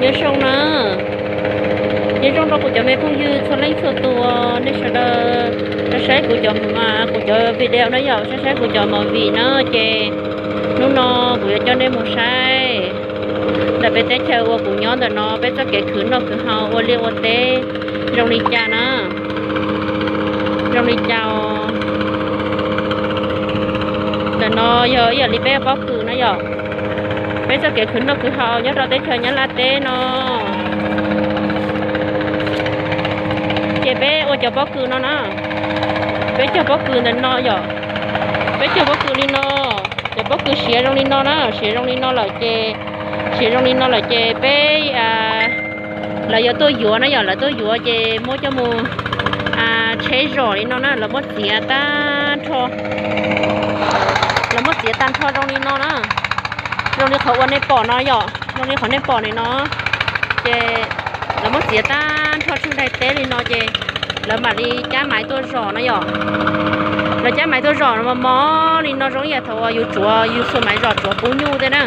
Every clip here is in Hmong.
Nyob zoo na, nyob zoo rau kuv cov me phooj ywg txhua leej txhua tus, nej sawv daws saib saib kuv cov, kuv cov video na yom, saib saib kuv cov movie na ces hnub no kuv yuav coj nej mus saib ntawm peb teb chaws uas kuv nyob ntawm no peb txoj kev khwv noj khwv haus ua liaj ua teb zoo li cas na, zoo li cas. Ntawm no yog ib yam li peb pob kws na yom, peb txoj kev khwv noj khwv haus nyob rau teb chaws Nyab Laj teb no. Ces peb ua cov pob kws no na, peb cog pob kws ntawm no yom, peb cog pob kws li no, cov pob kws siav zoo li no na, siav zoo li no lawm ces, siav zoo li no lawm ces peb, lawv yuav tuaj yuav na yom, lawv tuaj yuav ces muab coj mus tsheb zom li no na, lawv muab txiav tag nrho, lawv muab txiav tag nrho zoo li no na, zoo li qhov uas nej pom no yom, zoo li qhov nej pom nim no, ces lawv muab txiav tag nrho tsheej daim teb li no ces lawv mam li cab maiv tuaj zom na yom. Lawv cab maiv tuaj zom mos mos li no zoo ib yam thaum uas yus tsuav, yus xuas maiv zom tsuav pub nyuj tej na.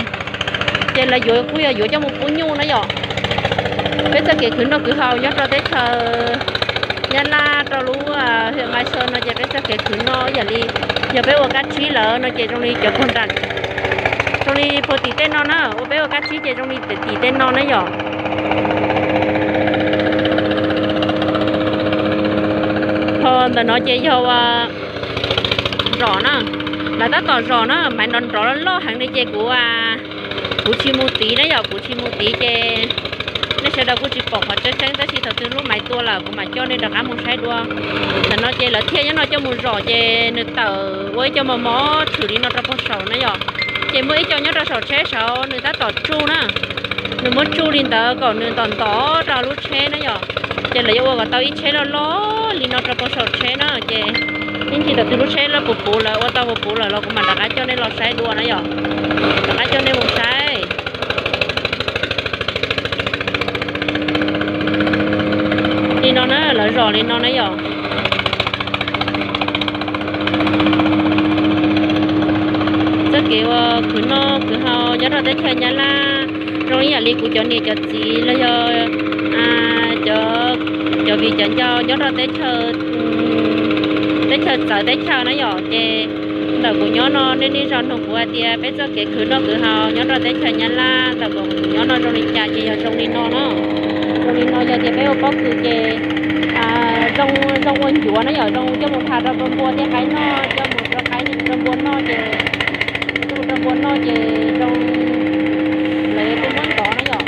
Ces lawv yuav kuj yog yuav coj mus pub nyuj na yom. Peb txoj kev khwv noj khwv haus nyob rau teb chaws Nyab Laj rau lub hwm Nqaij Xaw no ces peb txoj kev khwv noj ib yam li yog peb ua kab tsib lawm no ces zoo li cov puag nram, zoo li puag tim tej no na, ua peb ua kab tsib ces zoo li tim tej no na yom. Ho ntawm no ces yog ua zom na, lawv tab tom zom na, maiv nrov nrov loj loj heev li ces kuv, kuv tsis mus tiv na yom, kuv tsis mus tiv ces nej sawv daws kuj tsis pom qhov tseeb tseeb, tab sis thaum twg lub maiv tuaj lawm kuv mam coj nej rov qab mus saib dua. Ntawm no ces lawv thiaj nyob no coj mus zom ces nws tawm ua ib co mos mos tshwm li no rau puag saum na yom. Ces muaj ib co nyob rau saum tsheb saud nws tab tom tsuj na, nws muab tsuj li ntawd kom nws ntom ntov rau lub tsheb na yom. Ces lawv yuav ua kom tau ib tsheb loj loj li no rau puag saum tsheb na ces ib ntsis thaum twg lub tsheb loj puv puv lawm, ua tau puv puv lawm los kuv mam rov qab coj nej los saib dua na yom, rov qab coj nej mus saib. Li no na, lawv zom li no na yom. Txoj kev ua khwv noj khwv haus nyob rau teb chaws Nyab Laj zoo ib yam li kuv cov niam cov txiv los yog cov viv cov ncaus nyob rau teb chaws txawv teb chaws na yom. Ces ntawm kuv nyob no nej niaj zaus nug kuv hais tias peb txoj kev khwv noj khwv haus nyob rau teb chaws Nyab Laj ntawm kuv nyob no zoo li cas ces yog zoo li no na. Zoo li no yog tias peb ua pob kws ces zoo, zoo ua ncuav na yom, zoo coj mus npua rau npua thiab qaib noj, coj mus rau qaib rau npua noj ces, coj mus rau npua noj ces zoo, lawv yuav tuaj muab ntov na yom,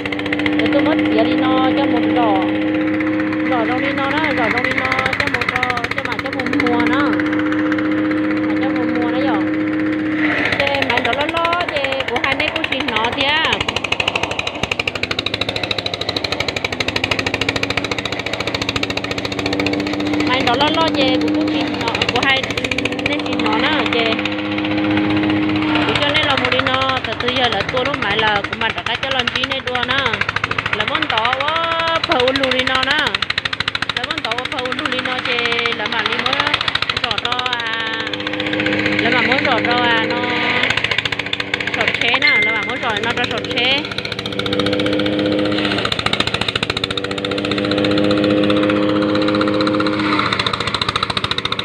lawv tuaj muab txiav li no coj mus zom, zom zoo li no na, zom zoo li no coj mus rau, coj mam coj mus muag na, mam coj mus muag na yom. Ces maiv nrov loj loj ces kuv hais nej kuj tsis hnov thiab. Maiv nrov loj loj ces kuv kuj tsis hnov, kuv hais nej tsis hnov na ces kuv coj nej los mus li no, thaum twg yog lawv tua lub maiv lawm kuv mam rov qab coj los ntsib nej dua na. Lawv muab ntov ua pawg ua lug li no na, lawv muab ntov ua pawg ua lug li no ces lawv mam li muab zom rau, lawv mam muab zom rau no saum tsheb na, lawv mam muab zom no rau saum tsheb.